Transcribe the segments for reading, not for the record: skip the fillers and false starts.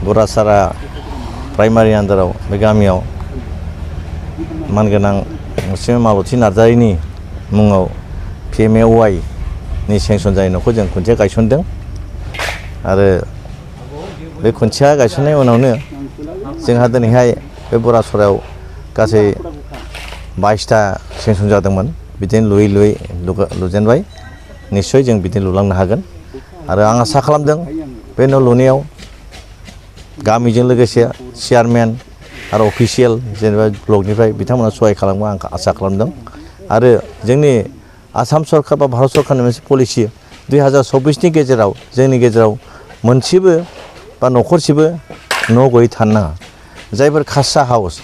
बरासारा primary आन्दाराव बे गामियाव मानगोनां मालथि नार्जारिनि मुङाव PMAY नि सेंसन जानाय न'खौ जों खुन्थिया गायसनदों आरो बे खुन्थिया गायसननाय उनावनो जोंहा दिनैहाय बे बरासरायाव गासै 22टा सेंसन जादोंमोन बिदिनो लुयै लुयै लुजेनबाय निश्चय जों बिदिनो लुलांनो हागोन आरो आं आसा खालामदों बे न' लुनायाव गामिजों लोगोसे चेयारमेन आरो अफिसियेल जेनेबा ब्लकनिफ्राय बिथांमोना सहाय खालामो आं आसा खालामदों आरो जोंनि आसाम सरकार बा भारत सरकारनि मोनसे पलिसि 2024नि गेजेराव जोंनि गेजेराव मोनसेबो बा न'खरसेबो न' गैयै थानो नाङा जायफोर खासा हाउस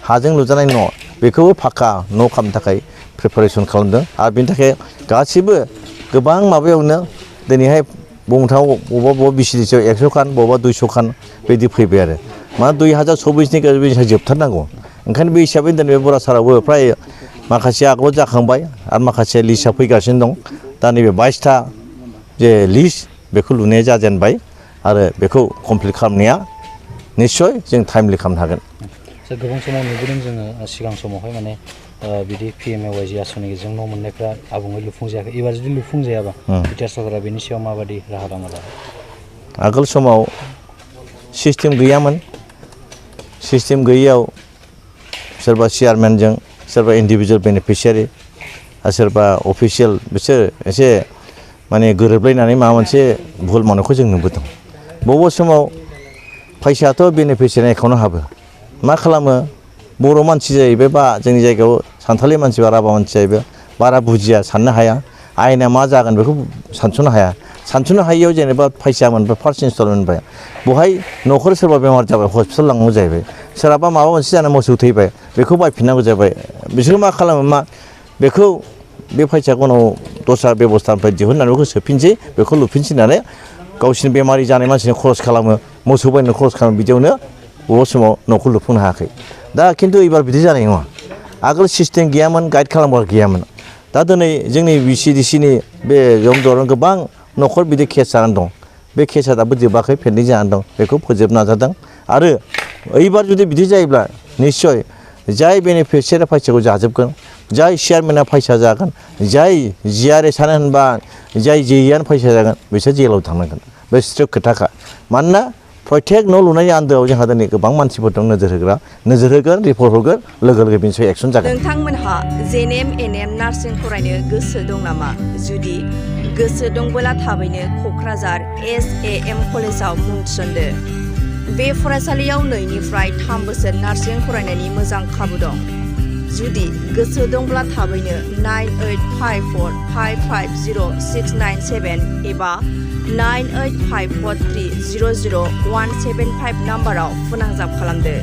हाजों लुजानाय न' बेखौबो फाक्का न' खालामनो थाखाय प्रिपारेसन खालामदों आरो बेनि थाखाय गासिबो गोबां माबायावनो दिनैहाय बुंनो थाङोब्ला बबेबा बिसिनिसायाव 100 खान बबेबा 200 खान बिदि फैबाय आरो मा 2024नि गेजेराव जोबथारनांगौ ओंखायनो बे हिसाबै दिनै बे बरासारावबो फ्राय माखासे आगोलाव जाखांबाय आरो माखासे लिस्टआ फैगासिनो दं दा नैबे 22टा जे लिस्ट बेखौ लुनाया जाजेनबाय आरो बेखौ कमप्लिट खालामनाया निश्चय जों टाइमलि खालामनो हागोन गोबां समाव नुबोदों जोङो सिगां समावहाय माने बिदि PMAY आसनि गेजेरजों न' मोननायफ्रा आबुङै लुफुंजायाखै एबार जुदि लुफुंजायाबा बिटिआर सरकारा बेनि सायाव माबायदि राहा लामा लागोन आगोल समाव सिस्टेम गैयामोन सिस्टेम गैयैयाव सोरबा चेयारमेनजों सोरबा इन्डिभिजुवेल बेनिफिसियारि आरो सोरबा अफिसियेल बिसोर एसे माने गोरोबलायनानै माबा मोनसे भुल मावनायखौ जों नुबोदों बबेबा समाव फैसायाथ' बेनिफिसियारि एकाउन्टाव हाबो मा खालामो बर' मानसि जाहैबाय बा जोंनि जायगायाव सानथालि मानसि बा राभा मानसि जाहैबाय बारा बुजिया साननो हाया आयेना मा जागोन बेखौ सानस'नो हाया सानस'नो हायियाव जेनेबा फैसा मोनबाय फार्स्ट इनस्टलमेन्ट मोनबाय बहाय न'खर सोरबा बेमार जाबाय हस्पिटाल लांनांगौ जाहैबाय सोरहाबा माबा मोनसे जाना मोसौ थैबाय बेखौ बायफिननांगौ जाबाय बिसोर मा खालामो मा बेखौ बे फैसाखौ उनाव दस्रा बेबस्थानिफ्राय दिहुननानै बेखौ सोफिनसै बेखौ लुफिनसै होननानै गावसिनि बेमारि जानाय मानसिनि खरस खालामो मोसौ बायनो खरस खालामो बिदियावनो बबेबा समाव न'खौ लुफुंनो हायाखै दा खिन्थु एबार बिदि जानाय नङा आगोल सिस्टेम गैयामोन गाइड खालामग्रा गैयामोन दा दिनै जोंनि BCDCनि बे जमदुवाराव गोबां न'खर बिदि केस जानानै दं बे केसा दाबो जोबाखै पेन्डिं जानानै दं बेखौ फोजोबनो नाजादों आरो एबार जुदि बिदि जायोब्ला निश्चय जाय बेनिफिसियारि फैसाखौ जाजोबगोन जाय चेयारमेना फैसा जागोन जाय GRS आनो होनबा जाय JEआनो फैसा जागोन बिसोर जेलाव थांनांगोन बे स्ट्रिक खोथाखा मानोना प्रत्येक न' लुनायनि आन्दोआव जोंहा दिनै गोबां मानसिफोर दं नोजोर होगोन रिपर्ट हरगोन लोगो लोगो बिनि सायाव एक्सन जागोन नोंथांमोनहा JNM NM नार्सिं फरायनो गोसो दं नामा जुदि गोसो दंबोला थाबैनो क'क्राझार SAM कलेजाव मुं थिसनदो बे फरायसालियाव 2 निफ्राय 3 बोसोर नार्सिं फरायनायनि मोजां खाबु दं जुदि गोसो दंब्ला थाबैनो 9854550697 एबा 9854300175 नाम्बाराव फोनांजाब खालामदो।